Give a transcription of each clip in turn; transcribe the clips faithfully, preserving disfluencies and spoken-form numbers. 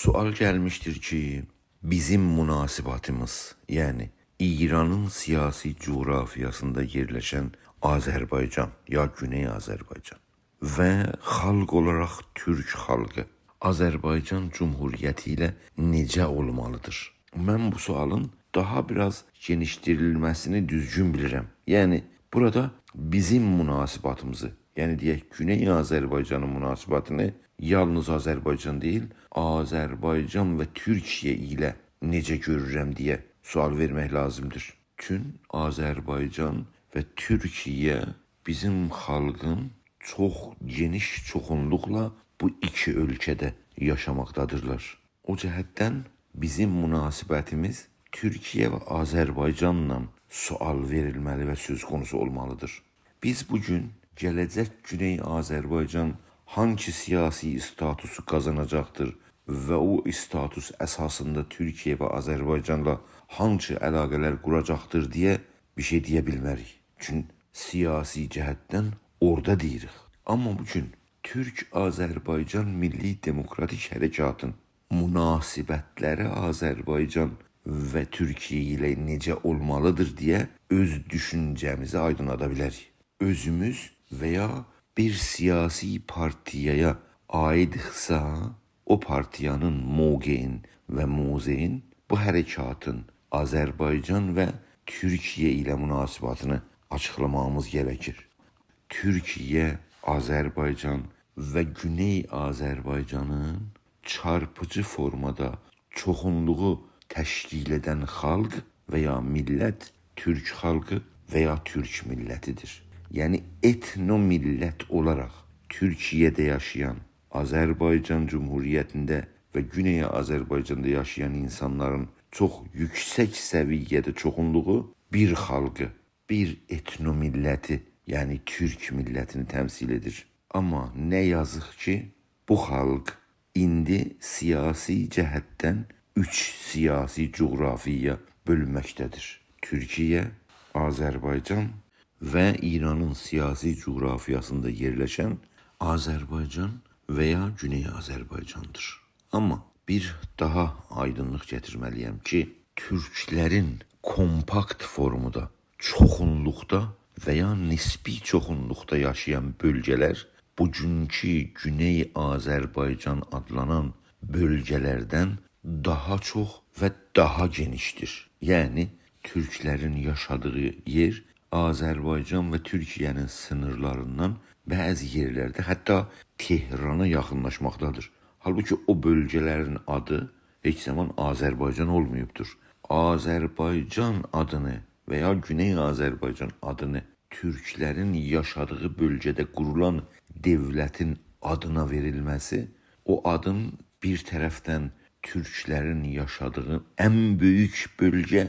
سؤال گلمیشدیر کی، بیزیم مناسبتیمیز، یعنی ایرانین سیاسی جغرافیاسیندا یئرلشن آذربایجان یا گونئی آذربایجان و خالق اولاراق تورک خالقی آذربایجان جمهوریتی ایله نئجه اولمالیدیر؟ من بو سؤالین داها بیر آز گئنیشدیریلمه‌سینی دوزگون بیلیرم. یعنی بورادا بیزیم مناسبتیمیزی، یعنی دئیک، گونئی آذربایجانین مناسبتینی یالنیز آذربایجان دئییل، آذربایجان و تورکیه ایله نئجه گؤرورم دئیه سؤال وئرمک لازیمدیر. چون آذربایجان و تورکیه بیزیم خالقین چوخ گئنیش چوخونلوقلا بو ایکی اؤلکه‌ده یاشاماقدادیرلار. او جهتدن بیزیم مناسبتیمیز تورکیه و آذربایجانلا سؤال وئریلمه‌لی و سؤز قونوسو اولمالیدیر. بیز بو گون گله‌جک گونئی آذربایجان هانسی سیاسی استاتوسو قازاناجاقدیر و او استاتوس اساسیندا تورکیه و آذربایجانلا هانسی علاقه‌لر قوراجاقدیر دئیه بیر شئی دئیه بیلمه‌ریک. چون سیاسی جهتدن اورادا دئییریک. آمما بو گون تورک-آذربایجان میللی دموکراتیک حرکاتین مناسبتلری آذربایجان و تورکیه ایله نئجه اولمالیدیر دئیه اؤز دوشونجه‌میزی آیدینلادا بیلریک. اؤزوموز و یا بیر سیاسی پارتیایا عایدیقسا، او پارتیانین موقعین و موضعین، بو حرکاتین آذربایجان و تورکیه ایله مناسبتینی آچیقلاماغیمیز گره‌کیر. تورکیه، آذربایجان و گونئی آذربایجانین چارپیجی فورمادا چوخونلوغو تشکیل ائدن خالق و یا میللت تورک خالقی و یا تورک میللتیدیر. یعنی ائتنو میللت اولاراق تورکیه‌ده یاشایان، آذربایجان جمهوریتینده و گونئی آذربایجاندا یاشایان اینسانلارین چوخ یوکسک سویه‌ده چوخونلوغو بیر خالقی، بیر ائتنو میللتی، یعنی تورک میللتینی تمثیل ائدیر. آمما نه یازیق کی، بو خالق ایندی سیاسی جهتدن اوچ سیاسی جغرافیایا بؤلونمکده‌دیر. تورکیه، آذربایجان و ایرانین سیاسی جغرافیاسیندا یئرلشن آذربایجان و یا گونئی آذربایجاندیر. آمما بیر داها آیدینلیق گتیرمه‌لی‌یم کی، تورکلرین کومپاکت فورمادا چوخونلوقدا و یا نسبی چوخونلوقدا یاشایان بؤلگه‌لر بوگونکو گونئی آذربایجان آدلانان بؤلگه‌لردن داها چوخ و داها گئنیشدیر. یعنی تورکلرین یاشادیغی یئر آذربایجان و تورکیه‌نین سینیرلاریندان بعضی یئرلرده حتی تهرانا یاخینلاشماقدادیر. حالبوکی او بؤلگه‌لرین آدی هئچ زامان آذربایجان اولماییبدیر. آذربایجان آدینی و یا گونئی آذربایجان آدینی تورکلرین یاشادیغی بؤلگه‌ده قورولان دؤولتین آدینا وئریلمه‌سی، او آدین بیر طرفدن تورکلرین یاشادیغی ان بؤیوک بؤلگه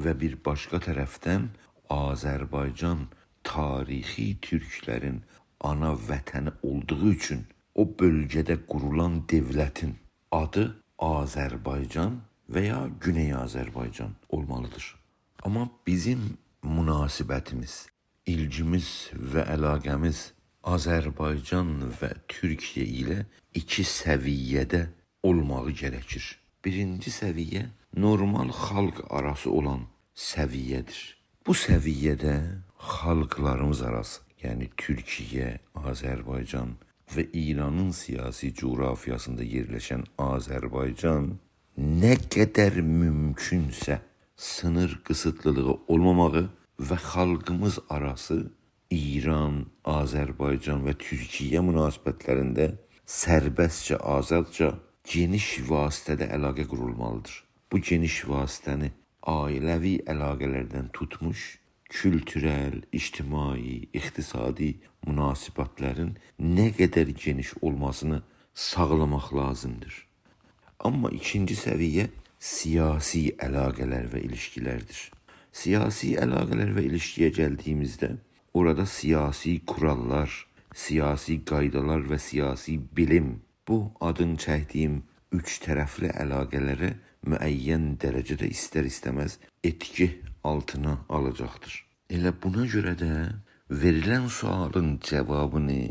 و بیر باشقا طرفدن آذربایجان تاریخی تورکلرین آنا وطنی اولدوغو اوچون او بؤلگه‌ده قورولان دؤولتین آدی آذربایجان و یا گونئی آذربایجان اولمالیدیر. آمما بیزیم مناسبتیمیز، ایلگیمیز و علاقه‌میز آذربایجان و تورکیه ایله ایکی سویه‌ده اولماغی گره‌کیر. بیرینجی سویه نورمال خالق آراسی اولان سویه‌دیر. بو سویه‌ده خالقلاریمیز آراسی، یعنی تورکیه، آذربایجان و ایرانین سیاسی جغرافیاسیندا یئرلشن آذربایجان نه قدر مومکونسه سینیر قیسیتلیلیغی اولماماغی و خالقیمیز آراسی ایران، آذربایجان و تورکیه مناسبتلرینده سربستجه، آزادجا، گئنیش وسعتده علاقه قورولمالیدیر. بو گئنیش وسعتینی عائله‌وی علاقه‌لردن توتموش، کولتورل، اجتماعی، اقتصادی مناسبتلرین نه قدر گئنیش اولماسینی ساغلاماق لازیمدیر. آمما ایکینجی سویه سیاسی علاقه‌لر و ایلیشکیلردیر. سیاسی علاقه‌لر و ایلیشکی‌یه گلدیییمیزده اورادا سیاسی قوراللار، سیاسی قایدالار و سیاسی بیلیم، بو آدین چکدیییم اوچ طرفلی علاقه‌لری معین درجه‌ده ایستر-ایسته‌مز ائتکی آلتینا آلاجاقدیر. ائله بونا گؤره ده وئریلن سؤالین جاوابینی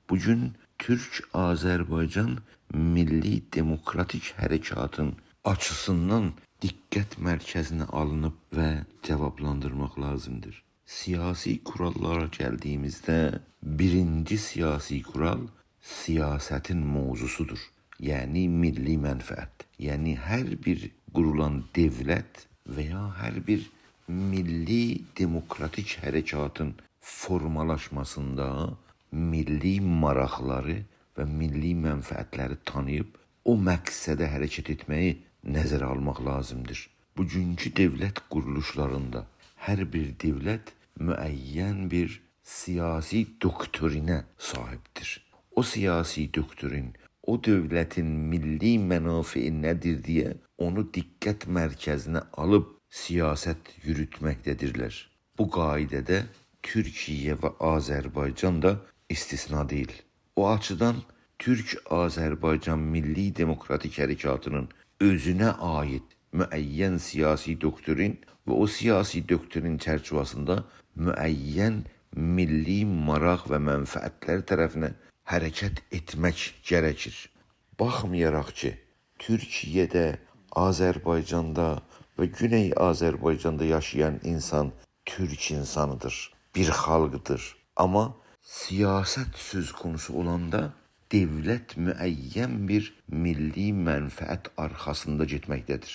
بو گون تورک-آذربایجان میللی دموکراتیک حرکاتین آچیسیندان دقت مرکزینه آلینیب و جاوابلاندیرماق لازیمدیر. سیاسی کوراللارا گلدیییمیزده، بیرینجی سیاسی کورال سیاستین موضوعسودور. یعنی میللی منفعت. یعنی هر بیر قورولان دؤولت و یا هر بیر میللی دموکراتیک حرکاتین فورمالاشماسیندا میللی ماراقلاری و میللی منفعتلری تانیییب او مقصده حرکت ائتمه‌یی نظره آلماق لازیمدیر. بوگونکو دؤولت قورولوشلاریندا هر بیر دؤولت معین بیر سیاسی دوکترینه صاحیبدیر. او سیاسی دوکترین او دؤولتین میللی منافعی نه‌دیر دئیه اونو دقت مرکزینه آلیب سیاست یوروتمکده‌دیرلر. بو قاعده‌ده تورکیه و آذربایجان دا استثنا دئییل. او آچیدان تورک-آذربایجان میللی دموکراتیک حرکاتینین اؤزونه عایید معین سیاسی دوکترین و او سیاسی دوکترین چرچیوه‌سینده معین میللی ماراق و منفعتلر طرفینه حرکت ائتمک گره‌کیر. باخمایاراق کی، تورکیه‌ده، آذربایجاندا و گونئی آذربایجاندا یاشایان اینسان تورک اینسانیدیر، بیر خالقدیر. آمما سیاست سؤز قونوسو اولاندا دؤولت معین بیر میللی منفعت آرخاسیندا گئتمکده‌دیر.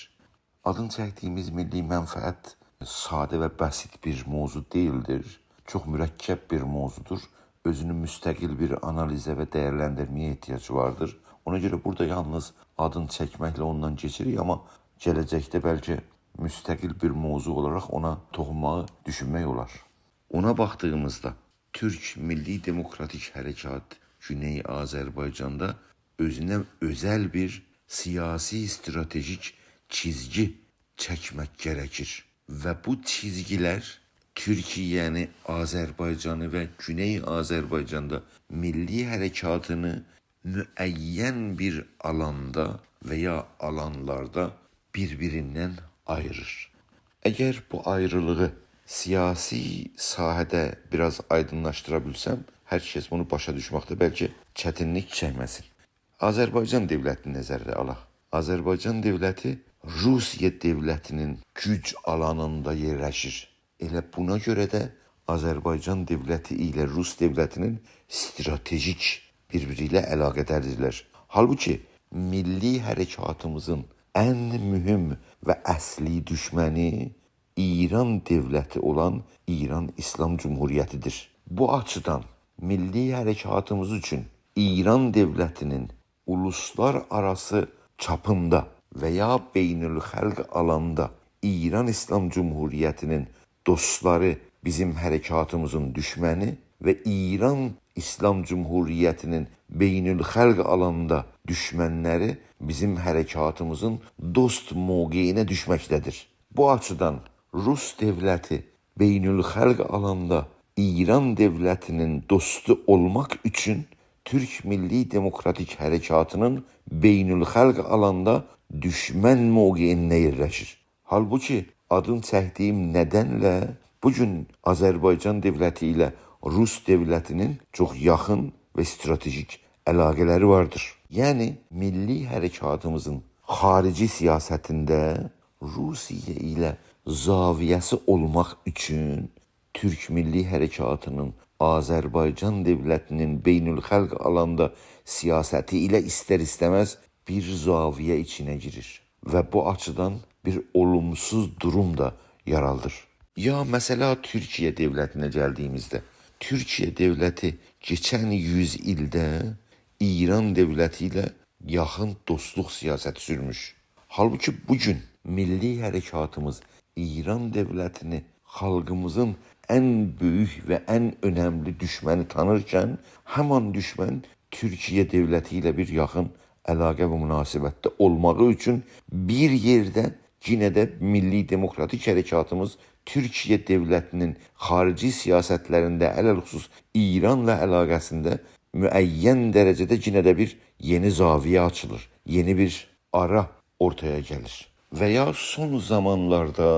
آدین چکدیییمیز میللی منفعت ساده و بسیط بیر موضوع دئییلدیر. چوخ مرکب بیر موضوعدور. اؤزونو مستقل بیر آنالیزه و دیرلندیرمه‌یه احتیاجی واردیر. اونا گؤره بورادا یالنیز آدین چکمکله اوندان کئچیریک، آمما گله‌جکده بلکه مستقل بیر موضوع اولاراق اونا توخونماغی دوشونمک اولار. اونا باخدیغیمیزدا، تورک میللی دموکراتیک حرکات گونئی آذربایجاندا اؤزونه اؤزل بیر سیاسی استراتژیک چیزگی چکمک گره‌کیر. و بو چیزگیلر تورکیه‌نی، آذربایجانی و گونئی آذربایجاندا میللی حرکاتینی معین بیر آلاندا و یا آلانلاردا بیر-بیریندن آییریر. اگر بو آیریلیغی سیاسی ساحه‌ده بیر آز آیدینلاشدیرا بیلسم، هر کس بونو باشا دوشمکده بلکه چتینلیک چکمه‌سین. آذربایجان دؤولتینی نظرده آلاق. آذربایجان دؤولتی روسیه دؤولتینین گوج آلانیندا یئرلشیر. ائله بونا گؤره ده آذربایجان دؤولتی ایله روس دؤولتینین استراتژیک بیر-بیری ایله علاقه‌داردیرلار. حالبوکی میللی حرکاتیمیزین ان مهم و اصلی دوشمنی ایران دؤولتی اولان ایران ایسلام جمهوریتی‌دیر. بو آچیدان میللی حرکاتیمیز اوچون ایران دؤولتینین اولوسلارآراسی چاپیندا و یا بین‌الخالق آلاندا ایران ایسلام جمهوریتینین دوستلاری بیزیم حرکاتیمیزین دوشمنی و ایران ایسلام جمهوریتینین بین‌الخالق آلاندا دوشمنلری بیزیم حرکاتیمیزین دوست موقعینه دوشمکده‌دیر. بو آچیدان روس دؤولتی بین‌الخالق آلاندا ایران دؤولتینین دوستو اولماق اوچون تورک میللی دموکراتیک حرکاتینین بین‌الخالق آلاندا دوشمن موقعینده یئرلشیر. حالبوکی آدین چکدیییم ندنله بو گون آذربایجان دؤولتی ایله روس دؤولتینین چوخ یاخین و استراتژیک علاقه‌لری واردیر. یعنی، میللی حرکاتیمیزین خاریجی سیاستینده روسیه ایله زاویه‌سی اولماق اوچون تورک میللی حرکاتینین آذربایجان دؤولتینین بین‌الخالق آلاندا سیاستی ایله ایستر-ایسته‌مز بیر زاویه ایچینه گیریر و بو آچیدان بیر اولومسوز دوروم دا یارادیر. یا مثلا تورکیه دؤولتینه گلدیییمیزده، تورکیه دؤولتی کئچن یوز ایلده ایران دؤولتی ایله یاخین دوستلوق سیاستی سورموش. حالبوکی بو گون میللی حرکاتیمیز ایران دؤولتینی خالقیمیزین ان بؤیوک و ان اؤنملی دوشمنی تانیرکن، همان دوشمن تورکیه دؤولتی ایله بیر یاخین علاقه و مناسبتده اولماغی اوچون بیر یئرده یئنه ده میللی دموکراتیک حرکاتیمیز تورکیه دؤولتینین خاریجی سیاستلرینده، علی‌الخصوص ایرانلا علاقه‌سینده معین درجه‌ده یئنه ده بیر یئنی زاویه آچیلیر، یئنی بیر آرا اورتایا گلیر. و یا سون زامانلاردا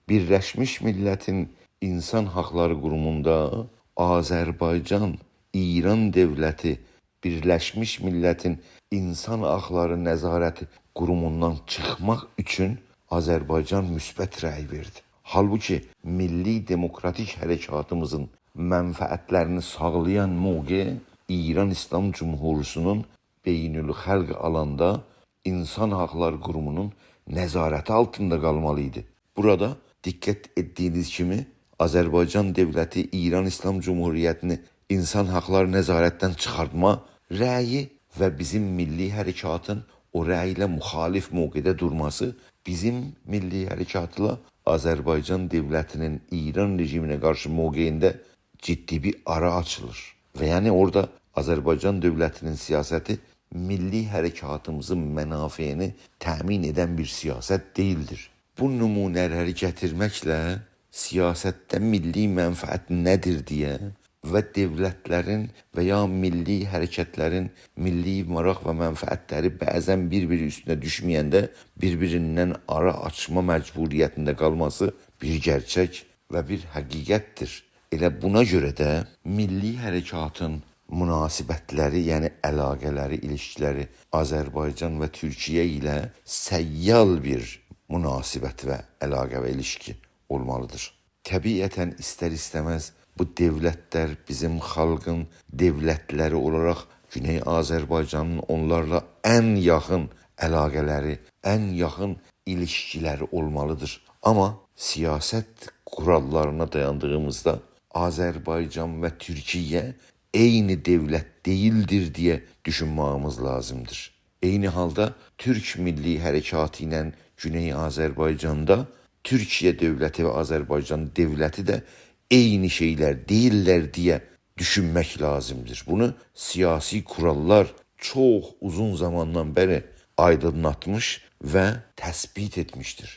بیرلشمیش میللتین اینسان حاقلاری قوروموندا آذربایجان، ایران دؤولتی بیرلشمیش میللتین اینسان حاقلاری نظارتی قوروموندان چیخماق اوچون آذربایجان مثبت رأی وئردی. حالبوکی میللی دموکراتیک حرکاتیمیزین منفعتلرینی ساغلایان موقع ایران ایسلام جمهوریتی‌نین بین‌الخالق آلاندا اینسان حاقلاری قورومونون نظارتی آلتیندا قالمالی ایدی. بورادا دقت ائتدیگینیز کیمی، آذربایجان دؤولتی ایران ایسلام جمهوریتینی اینسان حاقلاری نظارتدن چیخارتما رأیی و بیزیم میللی حرکاتین او رأی ایله مخالف موقعده دورماسی بیزیم میللی حرکاتلا آذربایجان دؤولتینین ایران رژیمینه قارشی موقعینده جدی بیر آرا آچیلیر. و یعنی اورادا آذربایجان دؤولتینین سیاستی میللی حرکاتیمیزین منافعینی تأمین ائدن بیر سیاست دئییلدیر. بو نمونه‌لری گتیرمکله سیاستده میللی منفعت نه‌دیر دئیه و دؤولتلرین و یا میللی حرکتلرین میللی ماراق و منفعتلری بعضا بیر-بیری اوستونه دوشمه‌ینده بیر-بیریندن آرا آچما مجبوریتینده قالماسی بیر گئرچک و بیر حقیقتدیر. ائله بونا گؤره ده میللی حرکاتین مناسبتلری، یعنی علاقه‌لری، ایلیشکیلری آذربایجان و تورکیه ایله سیال بیر مناسبت و علاقه و ایلیشکی اولمالیدیر. طبیعتا ایستر-ایسته‌مز بو دؤولتلر بیزیم خالقین دؤولتلری اولاراق گونئی آذربایجانین اونلارلا ان یاخین علاقه‌لری، ان یاخین ایلیشکیلری اولمالیدیر. آمما سیاست قوراللارینا دایاندیغیمیزدا آذربایجان و تورکیه عینی دؤولت دئییلدیر دئیه دوشونمه‌ییمیز لازیمدیر. عینی حالدا تورک میللی حرکاتی ایله گونئی آذربایجاندا تورکیه دؤولتی و آذربایجان دؤولتی ده عینی شئیلر دئییللر دئیه دوشونمک لازیمدیر. بونو سیاسی قوراللار چوخ اوزون زاماندان بری آیدینلاتمیش و تثبیت ائتمیشدیر.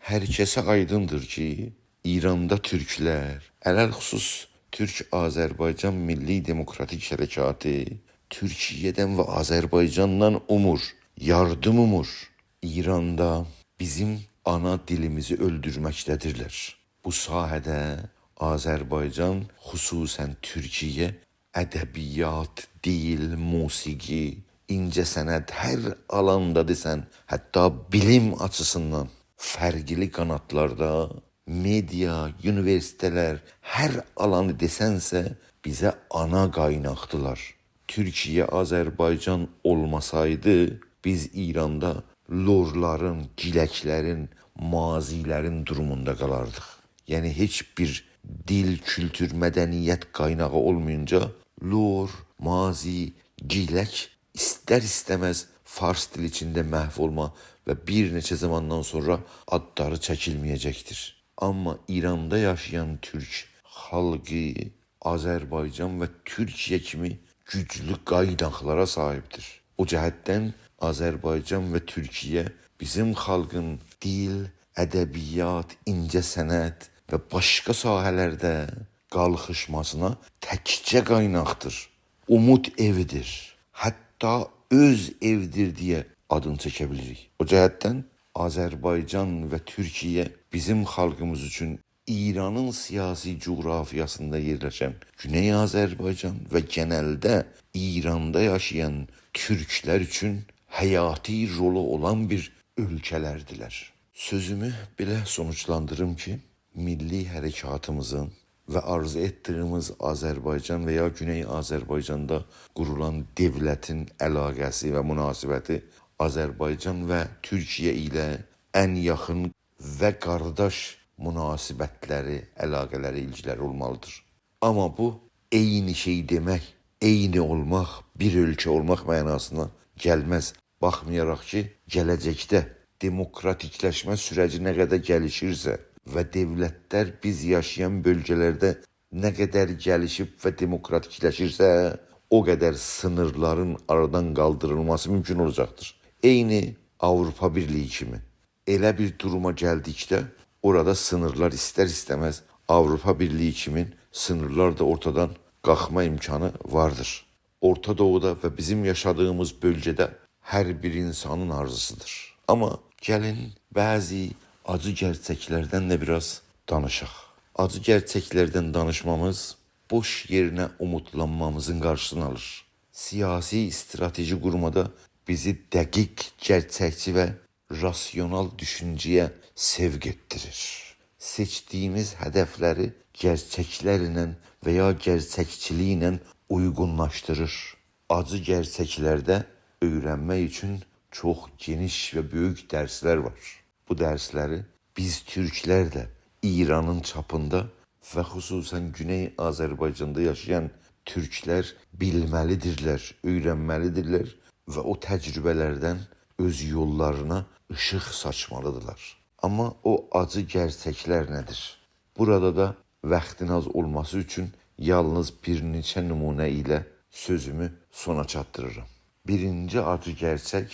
هر کسه آیدیندیر کی، ایراندا تورکلر، علی‌الخصوص تورک آذربایجان میللی دموکراتیک حرکاتی تورکیه‌دن و آذربایجاندان اومور، یاردیم اومور. ایراندا بیزیم آنا دیلیمیزی اؤلدورمکده‌دیرلر. بو ساحه‌ده آذربایجان، خصوصا تورکیه ادبیات، دیل، موسیقی، اینجه‌صنعت، هر آلاندا دئسن، حتی بیلیم آچیسیندان فرقلی قاناتلاردا، مئدیا، اونیوئرسیتئتلر، هر آلانی دئسنسه، بیزه آنا قایناقدیلار. تورکیه، آذربایجان اولماسایدی، بیز ایراندا لورلارین، گیلکلرین، مازی‌لرین دوروموندا قالاردیق. یعنی، هئچ بیر دیل، کولتور، مدنیت قایناغی اولمایینجا لور، مازی، گیلک ایستر-ایسته‌مز فارس دیلی ایچینده محو اولما و بیر نئچه زاماندان سونرا آدلاری چکیلمه‌یه‌جکدیر. آمما ایراندا یاشایان تورک خالقی آذربایجان و تورکیه کیمی گوجلو قایناقلارا صاحیبدیر. او جهتدن آذربایجان و تورکیه بیزیم خالقین دیل، ادبیات، اینجه‌صنعت و باشقا ساحه‌لرده قالخیشماسینا تکجه قایناقدیر. اومود ائویدیر. حتی اؤز ائویدیر دئیه آدینی چکه بیلیریک. او جهتدن آذربایجان و تورکیه بیزیم خالقیمیز اوچون ایرانین سیاسی جغرافیاسیندا یئرلشن گونئی آذربایجان و گئنلده ایراندا یاشایان تورکلر اوچون حیاتی رولو اولان بیر اؤلکه‌لردیلر. سؤزومو بئله سونوجلاندیریم کی، میللی حرکاتیمیزین و آرزو ائتدیگیمیز آذربایجان و یا گونئی آذربایجاندا قورولان دؤولتین علاقه‌سی و مناسبتی آذربایجان و تورکیه ایله ان یاخین و قارداش مناسبتلری، علاقه‌لری، ایلگیلری اولمالیدیر. آمما بو عینی شئی دئمک، عینی اولماق، بیر اؤلکه اولماق معناسینا گلمز. باخمایاراق کی، گله‌جکده دموکراتیکلشمه سوره‌جی نه قدر گلیشیرسه و دؤولتلر بیز یاشایان بؤلگه‌لرده نه قدر گلیشیب و دموکراتیکلشیرسه، او قدر سینیرلارین آرادان قالدیریلماسی مومکون اولاجاقدیر. عینی آوروپا بیرلیگی کیمی. ائله بیر دوروما گلدیکده، اورادا سینیرلار ایستر-ایسته‌مز آوروپا بیرلیگی کیمین سینیرلار دا اورتادان قالخما امکانی واردیر. اورتا دوغودا و بیزیم یاشادیغیمیز بؤلگه‌ده هر بیر اینسانین آرزوسودور. آمما گلین بعضی آجی گئرچکلردن ده بیر آز دانیشاق. آجی گئرچکلردن دانیشمامیز بوش یئرینه اومودلانمامیزین قارشیسینی آلیر. سیاسی استراتژی قورمادا بیزی دقیق، گئرچکچی و راسیونال دوشونجه‌یه سوق ائتدیریر. سئچدیییمیز هدفلری گئرچکلرله و یا گئرچکچیلیکله اویغونلاشدیریر. آجی گئرچکلرده اؤیرنمک اوچون چوخ گئنیش و بؤیوک درسلر وار. بو درسلری بیز تورکلر ده ایرانین چاپیندا و خصوصاً گونئی آذربایجاندا یاشایان تورکلر بیلمه‌لی‌دیرلر، اؤیرنمه‌لی‌دیرلر و او تجربه‌لردن اؤز یوللارینا ایشیق ساچمالی‌دیرلار. آمما او آجی گئرچکلر نه‌دیر؟ بورادا دا واختین آز اولماسی اوچون یالنیز بیر نئچه نمونه ایله سؤزومو سونا چاتدیریرام. بیرینجی آجی گئرچک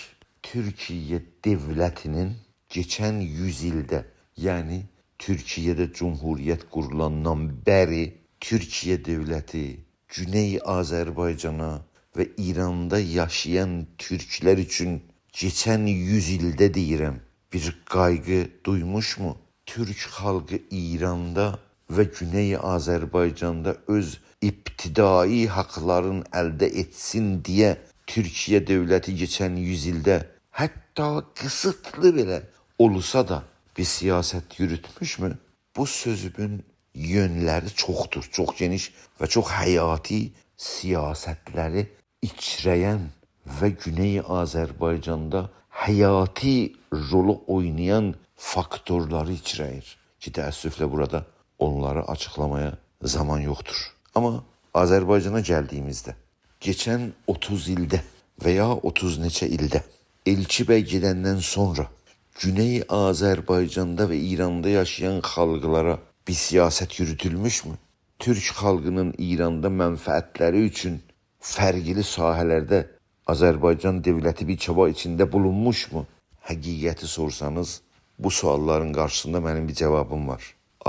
تورکیه دؤولتینین کئچن یوز ایلده، یعنی تورکیه‌ده جمهوریت قورولاندان بری تورکیه دؤولتی گونئی آذربایجانا و ایراندا یاشایان تورکلر اوچون کئچن یوز ایلده دئییرم، بیر قایغی دویموشمو؟ تورک خالقی ایراندا و گونئی آذربایجاندا اؤز ابتدایی حاقلارین الده ائتسین دئیه تورکیه دؤولتی کئچن یوز ایلده حتی قیسیتلی بئله اولسا دا بیر سیاست یوروتموشمو؟ بو سؤزومون یؤنلری چوخدور، چوخ گئنیش و چوخ حیاتی سیاستلری ایچره‌ین و گونئی آذربایجاندا حیاتی رولو اوینایان فاکتورلاری ایچره‌ییر کی، تأسفله بورادا اونلاری آچیقلامایا زامان یوخدور. آمما آذربایجانا گلدیییمیزده، کئچن اوتوز ایلده و یا اوتوز نئچه ایلده ائلچی بی گئدندن سونرا گونئی آذربایجاندا و ایراندا یاشایان خالقلارا بیر سیاست یوروتولموشمو؟ تورک خالقینین ایراندا منفعتلری اوچون فرقلی ساحه‌لرده آذربایجان دؤولتی بیر چابا ایچینده بولونموشمو؟ حقیقتی سورسانیز، بو سؤاللارین قارشیسیندا منیم بیر جاوابیم وار.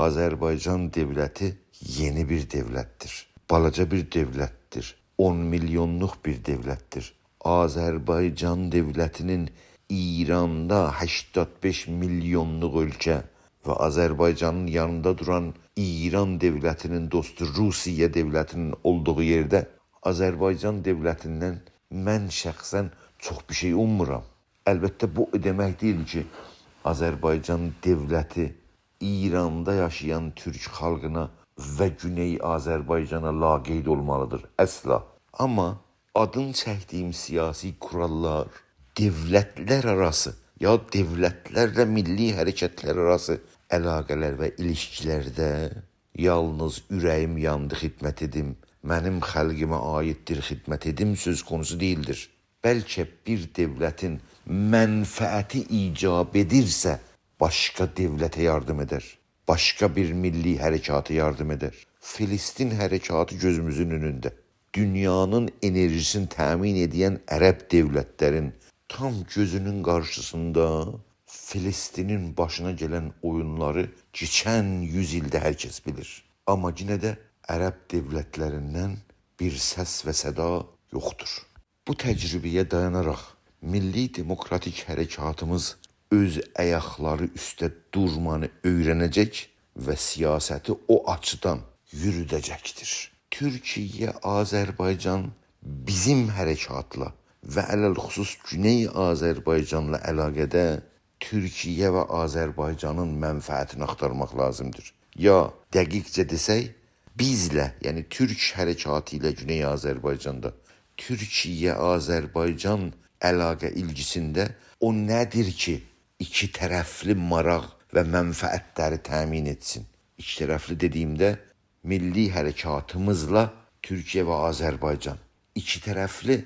آذربایجان دؤولتی یئنی بیر دؤولتدیر. بالاجا بیر دؤولتدیر. اون میلیونلوق بیر دؤولتدیر. آذربایجان دؤولتینین ایراندا هشتاد بئش میلیونلوق اؤلکه و آذربایجانین یانیندا دوران ایران دؤولتینین دوستو روسیه دؤولتینین اولدوغو یئرده آذربایجان دؤولتیندن من شخصاً چوخ بیر شئی اوممورام. البته، بو او دئمک دئییل کی، آذربایجان دؤولتی ایراندا یاشایان تورک خالقینا و گونئی آذربایجانا لاقید اولمالیدیر. اصلا. آمما آدین چکدیییم سیاسی قوراللار، دؤولتلر آراسی، یا دؤولتلرله میللی حرکتلر آراسی علاقه‌لر و ایلیشکیلرده یالنیز «اوره‌ییم یاندی، خدمت ائدیم»، «منیم خالقیما عاییددیر، خدمت ائدیم» سؤز قونوسو دئییلدیر. بلکه بیر دؤولتین منفعتی ایجاب ائدیرسه، باشقا دؤولته یاردیم ائدر، باشقا بیر میللی حرکاتا یاردیم ائدر. فلسطین حرکاتی گؤزوموزون اؤنونده. دونیانین انرژیسینی تأمین ائدن عرب دؤولتلرین تام گؤزونون قارشیسیندا فلسطینین باشینا گلن اویونلاری کئچن یوز ایلده هر کس بیلیر. آمما یئنه ده عرب دؤولتلریندن بیر سس و صدا یوخدور. بو تجربه‌یه دایاناراق میللی دموکراتیک حرکاتیمیز اؤز آیاقلاری اوسته دورمانی اؤیرنه‌جک و سیاستی او آچیدان یوروده‌جکدیر. تورکیه، آذربایجان بیزیم حرکاتلا و علی‌الخصوص گونئی آذربایجانلا علاقه‌ده تورکیه و آذربایجانین منفعتینی آختارماق لازیمدیر. یا دقیقجه دئسک، بیزله، یعنی تورک حرکاتی ایله گونئی آذربایجاندا، تورکیه-آذربایجان علاقه ایلگیسینده او نه‌دیر کی، ایکی طرفلی ماراق و منفعتلری تأمین ائتسین؟ ایکی طرفلی دئدیییمده، میللی حرکاتیمیزلا تورکیه و آذربایجان. ایکی طرفلی،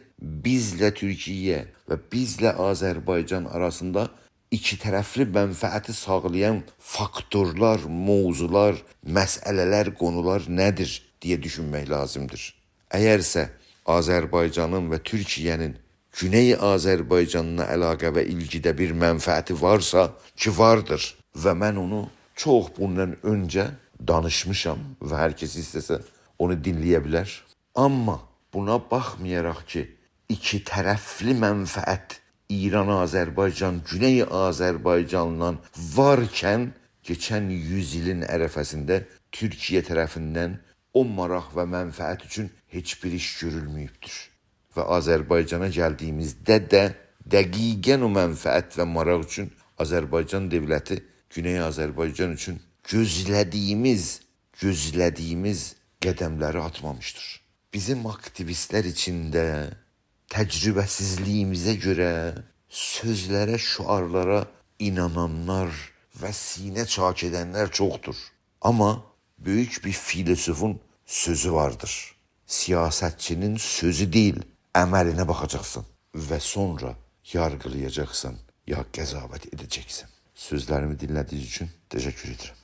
بیزله تورکیه و بیزله آذربایجان آراسیندا ایکی طرفلی منفعتی ساغلایان فاکتورلار، موضوعلار، مسئله‌لر، قونولار نه‌دیر دئیه دوشونمک لازیمدیر. اگرسه آذربایجانین و تورکیه‌نین گونئی آذربایجانلا علاقه و ایلگیده بیر منفعتی وارسا، کی واردیر و من اونو چوخ بوندان اؤنجه دانیشمیشام و هر کس ایسته‌سه اونو دینله‌یه بیلر. آمما بونا باخمایاراق کی، ایکی طرفلی منفعت ایران-آذربایجان، گونئی-آذربایجانلا وارکن، کئچن یوز ایلین عرفه‌سینده تورکیه طرفیندن او ماراق و منفعت اوچون هئچ بیر ایش گؤرولمه‌ییبدیر. و آذربایجانا گلدیییمیزده ده دقیقاً او منفعت و ماراق اوچون آذربایجان دؤولتی گونئی آذربایجان اوچون گؤزله‌دیییمیز، گؤزله‌دیییمیز قدملری آتمامیشدیر. بیزیم آکتیویستلر ایچینده تجربه‌سیزلیییمیزه گؤره سؤزلره، شعارلارا اینانانلار و سینه چاک ائدنلر چوخدور. آمما بؤیوک بیر فیلسوفون سؤزو واردیر: «سیاستچی‌نین سؤزو دئییل، عملینه باخاجاقسان و سونرا یارغیلایاجاقسان، یا قضاوت ائده‌جکسن.» سؤزلریمی دینله‌دییینیز اوچون تشکر ائدیرم.